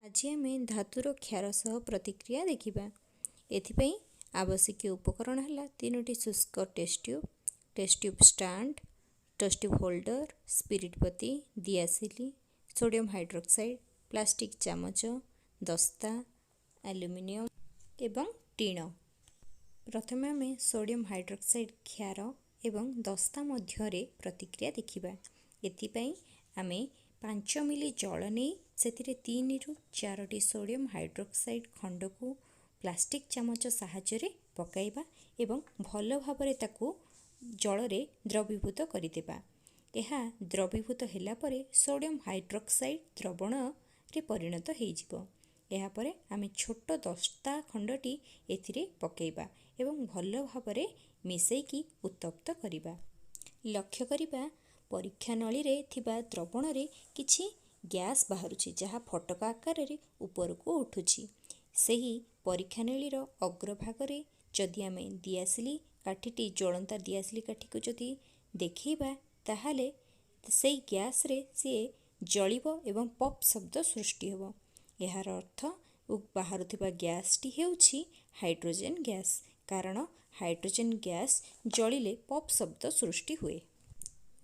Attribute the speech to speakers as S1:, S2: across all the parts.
S1: ଆଜି ଆମେ ଧାତୁର କ୍ଷାର ସହ ପ୍ରତିକ୍ରିୟା ଦେଖିବା। ଏଥିପାଇଁ ଆବଶ୍ୟକୀୟ ଉପକରଣ ହେଲା ତିନୋଟି ଶୁଷ୍କ test tube, test tube stand, test tube holder, spirit ବତୀ, ଦିଆସିଲି, ସୋଡ଼ିୟମ୍ ହାଇଡ୍ରୋକ୍ସାଇଡ୍, ପ୍ଲାଷ୍ଟିକ୍ ଚାମଚ, ଦସ୍ତା, ଆଲୁମିନିୟମ ଏବଂ ଟିଣ। ପ୍ରଥମେ ଆମେ ସୋଡ଼ିୟମ୍ ହାଇଡ୍ରୋକ୍ସାଇଡ୍ କ୍ଷାର ଏବଂ ଦସ୍ତା ମଧ୍ୟରେ ପ୍ରତିକ୍ରିୟା ଦେଖିବା। ଏଥିପାଇଁ ଆମେ 5 ମିଲି ଜଳ ନେଇ ସେଥିରେ 3ରୁ 4ଟି ସୋଡ଼ିୟମ୍ ହାଇଡ୍ରୋକ୍ସାଇଡ୍ ଖଣ୍ଡକୁ ପ୍ଲାଷ୍ଟିକ୍ ଚାମଚ ସାହାଯ୍ୟରେ ପକାଇବା ଏବଂ ଭଲ ଭାବରେ ତାକୁ ଜଳରେ ଦ୍ରବୀଭୂତ କରିଦେବା। ଏହା ଦ୍ରବୀଭୂତ ହେଲା ପରେ ସୋଡ଼ିୟମ୍ ହାଇଡ୍ରୋକ୍ସାଇଡ୍ ଦ୍ରବଣରେ ପରିଣତ ହେଇଯିବ। ଏହାପରେ ଆମେ ଛୋଟ ଦସ୍ତା ଖଣ୍ଡଟି ଏଥିରେ ପକାଇବା ଏବଂ ଭଲ ଭାବରେ ମିଶାଇକି ଉତ୍ତପ୍ତ କରିବା। ଲକ୍ଷ୍ୟ କରିବା, ପରୀକ୍ଷା ନଳୀରେ ଥିବା ଦ୍ରବଣରେ କିଛି ଗ୍ୟାସ୍ ବାହାରୁଛି, ଯାହା ଫୋଟକା ଆକାରରେ ଉପରକୁ ଉଠୁଛି। ସେହି ପରୀକ୍ଷା ନଳୀର ଅଗ୍ରଭାଗରେ ଯଦି ଆମେ ଦିଆସିଲି କାଠିଟି, ଜ୍ୱଳନ୍ତା ଦିଆସିଲି କାଠିକୁ ଯଦି ଦେଖେଇବା, ତାହେଲେ ସେଇ ଗ୍ୟାସ୍ରେ ସିଏ ଜଳିବ ଏବଂ ପପ୍ ଶବ୍ଦ ସୃଷ୍ଟି ହେବ। ଏହାର ଅର୍ଥ ବାହାରୁଥିବା ଗ୍ୟାସ୍ଟି ହେଉଛି ହାଇଡ୍ରୋଜେନ୍ ଗ୍ୟାସ୍, କାରଣ ହାଇଡ୍ରୋଜେନ୍ ଗ୍ୟାସ୍ ଜଳିଲେ ପପ୍ ଶବ୍ଦ ସୃଷ୍ଟି ହୁଏ।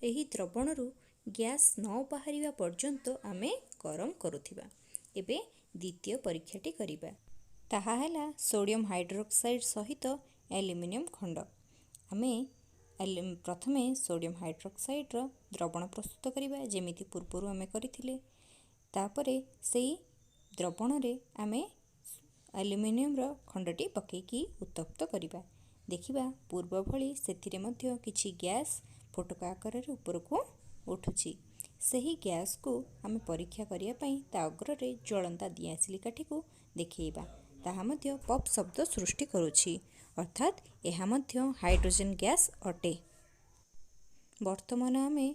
S1: ଏହି ଦ୍ରବଣରୁ ଗ୍ୟାସ୍ ନ ବାହାରିବା ପର୍ଯ୍ୟନ୍ତ ଆମେ ଗରମ କରୁଥିବା। ଏବେ ଦ୍ୱିତୀୟ ପରୀକ୍ଷାଟି କରିବା। ତାହା ହେଲା ସୋଡ଼ିୟମ୍ ହାଇଡ୍ରୋକ୍ସାଇଡ୍ ସହିତ ଆଲୁମିନିୟମ ଖଣ୍ଡ। ଆମେ ପ୍ରଥମେ ସୋଡ଼ିୟମ୍ ହାଇଡ୍ରୋକ୍ସାଇଡ୍ର ଦ୍ରବଣ ପ୍ରସ୍ତୁତ କରିବା, ଯେମିତି ପୂର୍ବରୁ ଆମେ କରିଥିଲେ। ତାପରେ ସେଇ ଦ୍ରବଣରେ ଆମେ ଆଲୁମିନିୟମର ଖଣ୍ଡଟି ପକାଇକି ଉତ୍ତପ୍ତ କରିବା। ଦେଖିବା, ପୂର୍ବ ଭଳି ସେଥିରେ ମଧ୍ୟ କିଛି ଗ୍ୟାସ୍ ଫୋଟକା ଆକାରରେ ଉପରକୁ ଉଠୁଛି। ସେହି ଗ୍ୟାସ୍କୁ ଆମେ ପରୀକ୍ଷା କରିବା ପାଇଁ ତା ଅଗ୍ରରେ ଜ୍ୱଳନ୍ତା ଦିଆସିଲି କାଠିକୁ ଦେଖେଇବା। ତାହା ମଧ୍ୟ ପପ୍ ଶବ୍ଦ ସୃଷ୍ଟି କରୁଛି, ଅର୍ଥାତ୍ ଏହା ମଧ୍ୟ ହାଇଡ୍ରୋଜେନ୍ ଗ୍ୟାସ୍ ଅଟେ। ବର୍ତ୍ତମାନ ଆମେ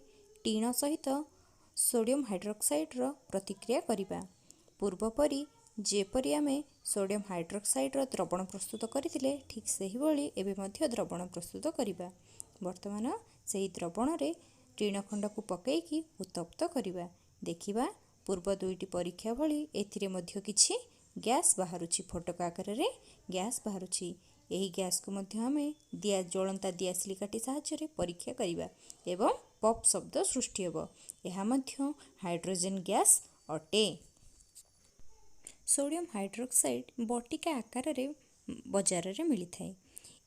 S1: ଟିଣ ସହିତ ସୋଡ଼ିୟମ୍ ହାଇଡ୍ରୋକ୍ସାଇଡ୍ର ପ୍ରତିକ୍ରିୟା କରିବା। ପୂର୍ବ ପରି ଯେପରି ଆମେ ସୋଡ଼ିୟମ୍ ହାଇଡ୍ରୋକ୍ସାଇଡ୍ର ଦ୍ରବଣ ପ୍ରସ୍ତୁତ କରିଥିଲେ, ଠିକ୍ ସେହିଭଳି ଏବେ ମଧ୍ୟ ଦ୍ରବଣ ପ୍ରସ୍ତୁତ କରିବା। ବର୍ତ୍ତମାନ ସେହି ଦ୍ରବଣରେ ଟିଣ ଖଣ୍ଡକୁ ପକାଇକି ଉତ୍ତପ୍ତ କରିବା। ଦେଖିବା, ପୂର୍ବ ଦୁଇଟି ପରୀକ୍ଷା ଭଳି ଏଥିରେ ମଧ୍ୟ କିଛି ଗ୍ୟାସ୍ ବାହାରୁଛି, ଫୋଟକା ଆକାରରେ ଗ୍ୟାସ୍ ବାହାରୁଛି। ଏହି ଗ୍ୟାସ୍କୁ ମଧ୍ୟ ଆମେ ଦିଆ ଜ୍ୱଳନ୍ତା ଦିଆସିଲି କାଠି ସାହାଯ୍ୟରେ ପରୀକ୍ଷା କରିବା ଏବଂ ପପ୍ ଶବ୍ଦ ସୃଷ୍ଟି ହେବ। ଏହା ମଧ୍ୟ ହାଇଡ୍ରୋଜେନ୍ ଗ୍ୟାସ୍ ଅଟେ। ସୋଡ଼ିୟମ୍ ହାଇଡ୍ରୋକ୍ସାଇଡ୍ ବଟିକା ଆକାରରେ ବଜାରରେ ମିଳିଥାଏ।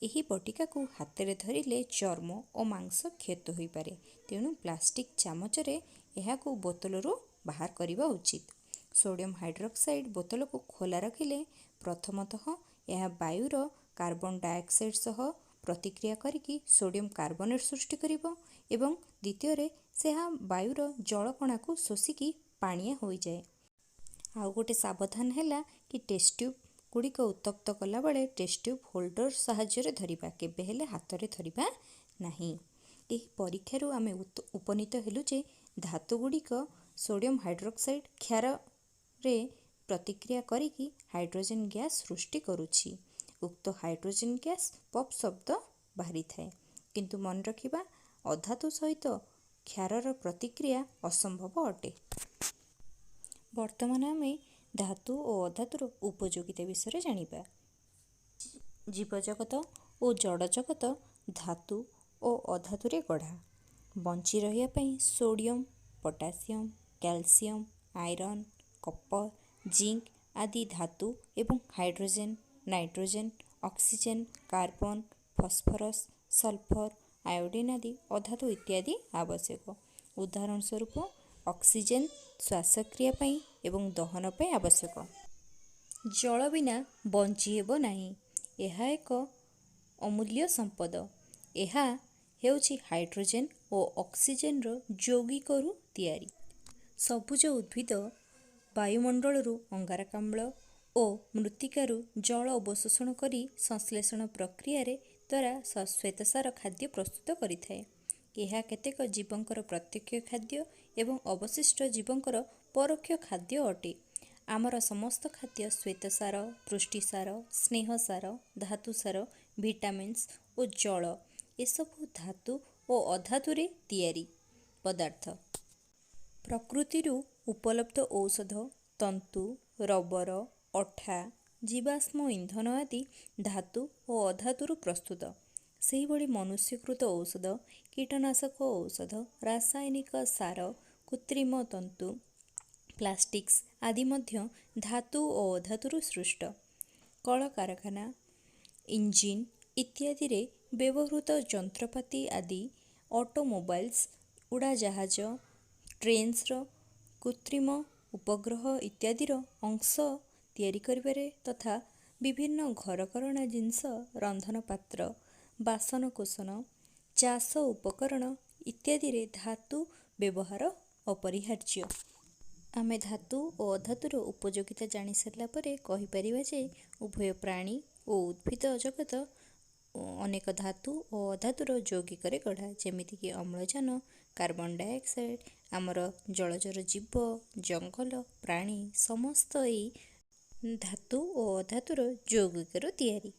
S1: ଏହି ବଟିକାକୁ ହାତରେ ଧରିଲେ ଚର୍ମ ଓ ମାଂସ କ୍ଷତ ହୋଇପାରେ, ତେଣୁ ପ୍ଲାଷ୍ଟିକ୍ ଚାମଚରେ ଏହାକୁ ବୋତଲରୁ ବାହାର କରିବା ଉଚିତ। ସୋଡ଼ିୟମ୍ ହାଇଡ୍ରୋକ୍ସାଇଡ୍ ବୋତଲକୁ ଖୋଲା ରଖିଲେ ପ୍ରଥମତଃ ଏହା ବାୟୁର କାର୍ବନ ଡାଇଅକ୍ସାଇଡ୍ ସହ ପ୍ରତିକ୍ରିୟା କରିକି ସୋଡ଼ିୟମ୍ କାର୍ବୋନେଟ୍ ସୃଷ୍ଟି କରିବ ଏବଂ ଦ୍ୱିତୀୟରେ ଏହା ବାୟୁର ଜଳକଣାକୁ ଶୋଷିକି ପାଣିଆ ହୋଇଯାଏ। ଆଉ ଗୋଟେ ସାବଧାନ ହେଲା କି ଟେଷ୍ଟ ଟ୍ୟୁବ୍ ଗୁଡ଼ିକ ଉତ୍ତପ୍ତ କଲାବେଳେ ଟେଷ୍ଟ ଟ୍ୟୁବ୍ ହୋଲ୍ଡର ସାହାଯ୍ୟରେ ଧରିବା, କେବେ ହେଲେ ହାତରେ ଧରିବା ନାହିଁ। ଏହି ପରୀକ୍ଷାରୁ ଆମେ ଉପନୀତ ହେଲୁ ଯେ ଧାତୁ ଗୁଡ଼ିକ ସୋଡ଼ିୟମ୍ ହାଇଡ୍ରୋକ୍ସାଇଡ୍ କ୍ଷାରରେ ପ୍ରତିକ୍ରିୟା କରିକି ହାଇଡ୍ରୋଜେନ୍ ଗ୍ୟାସ୍ ସୃଷ୍ଟି କରୁଛି। ଉକ୍ତ ହାଇଡ୍ରୋଜେନ୍ ଗ୍ୟାସ୍ ପପ୍ ଶବ୍ଦ ବାହାରିଥାଏ। କିନ୍ତୁ ମନେ ରଖିବା, ଅଧାତୁ ସହିତ କ୍ଷାରର ପ୍ରତିକ୍ରିୟା ଅସମ୍ଭବ ଅଟେ। ବର୍ତ୍ତମାନ ଆମେ ଧାତୁ ଓ ଅଧାତୁର ଉପଯୋଗିତା ବିଷୟରେ ଜାଣିବା। ଜୀବଜଗତ ଓ ଜଡ଼ଜଗତ ଧାତୁ ଓ ଅଧାତୁରେ ଗଢ଼ା। ବଞ୍ଚି ରହିବା ପାଇଁ sodium, potassium, calcium, iron, copper, zinc ଆଦି ଧାତୁ ଏବଂ hydrogen, nitrogen, oxygen, carbon, phosphorus, sulphur, iodine ଆଦି ଅଧାତୁ ଇତ୍ୟାଦି ଆବଶ୍ୟକ। ଉଦାହରଣ ସ୍ୱରୂପ, ଅକ୍ସିଜେନ୍ ଶ୍ୱାସକ୍ରିୟା ପାଇଁ ଏବଂ ଦହନ ପାଇଁ ଆବଶ୍ୟକ। ଜଳ ବିନା ବଞ୍ଚି ହେବ ନାହିଁ। ଏହା ଏକ ଅମୂଲ୍ୟ ସମ୍ପଦ। ଏହା ହେଉଛି ହାଇଡ୍ରୋଜେନ୍ ଓ ଅକ୍ସିଜେନ୍ର ଯୌଗିକରୁ ତିଆରି। ସବୁଜ ଉଦ୍ଭିଦ ବାୟୁମଣ୍ଡଳରୁ ଅଙ୍ଗାରକାମ୍ଳ ଓ ମୃତ୍ତିକାରୁ ଜଳ ଅବଶୋଷଣ କରି ସଂଶ୍ଲେଷଣ ପ୍ରକ୍ରିୟାରେ ଦ୍ୱାରା ଶ୍ୱେତସାର ଖାଦ୍ୟ ପ୍ରସ୍ତୁତ କରିଥାଏ। ଏହା କେତେକ ଜୀବଙ୍କର ପ୍ରତ୍ୟକ୍ଷ ଖାଦ୍ୟ ଏବଂ ଅବଶିଷ୍ଟ ଜୀବଙ୍କର ପରୋକ୍ଷ ଖାଦ୍ୟ ଅଟେ। ଆମର ସମସ୍ତ ଖାଦ୍ୟ ଶ୍ୱେତସାର, ପୃଷ୍ଟିସାର, ସ୍ନେହସାର, ଧାତୁସାର, ଭିଟାମିନ୍ସ ଓ ଜଳ ଏସବୁ ଧାତୁ ଓ ଅଧାତୁରେ ତିଆରି ପଦାର୍ଥ। ପ୍ରକୃତିରୁ ଉପଲବ୍ଧ ଔଷଧ, ତନ୍ତୁ, ରବର, ଅଠା, ଜୀବାଶ୍ମ ଇନ୍ଧନ ଆଦି ଧାତୁ ଓ ଅଧାତୁରୁ ପ୍ରସ୍ତୁତ। ସେହିଭଳି ମନୁଷ୍ୟକୃତ ଔଷଧ, କୀଟନାଶକ ଔଷଧ, ରାସାୟନିକ ସାର, କୃତ୍ରିମ ତନ୍ତୁ, ପ୍ଲାଷ୍ଟିକ୍ସ ଆଦି ମଧ୍ୟ ଧାତୁ ଓ ଅଧାତୁରୁ ସୃଷ୍ଟ। କଳକାରଖାନା, ଇଞ୍ଜିନ୍ ଇତ୍ୟାଦିରେ ବ୍ୟବହୃତ ଯନ୍ତ୍ରପାତି ଆଦି, ଅଟୋମୋବାଇଲ୍ସ, ଉଡ଼ାଜାହାଜ, ଟ୍ରେନ୍ସର, କୃତ୍ରିମ ଉପଗ୍ରହ ଇତ୍ୟାଦିର ଅଂଶ ତିଆରି କରିବାରେ ତଥା ବିଭିନ୍ନ ଘରକରଣା ଜିନିଷ, ରନ୍ଧନ ପାତ୍ର, ବାସନକୁସନ, ଚାଷ ଉପକରଣ ଇତ୍ୟାଦିରେ ଧାତୁ ବ୍ୟବହାର ଅପରିହାର୍ଯ୍ୟ। ଆମେ ଧାତୁ ଓ ଅଧାତୁର ଉପଯୋଗିତା ଜାଣିସାରିଲା ପରେ କହିପାରିବା ଯେ ଉଭୟ ପ୍ରାଣୀ ଓ ଉଦ୍ଭିଦ ଜଗତ ଅନେକ ଧାତୁ ଓ ଅଧାତୁର ଯୌଗିକରେ ଗଢ଼ା, ଯେମିତିକି ଅମ୍ଳଜାନ, କାର୍ବନ ଡାଇଅକ୍ସାଇଡ଼, ଆମର ଜଳଚର ଜୀବ, ଜଙ୍ଗଲ, ପ୍ରାଣୀ ସମସ୍ତ ଏଇ ଧାତୁ ଓ ଅଧାତୁର ଯୌଗିକରୁ ତିଆରି।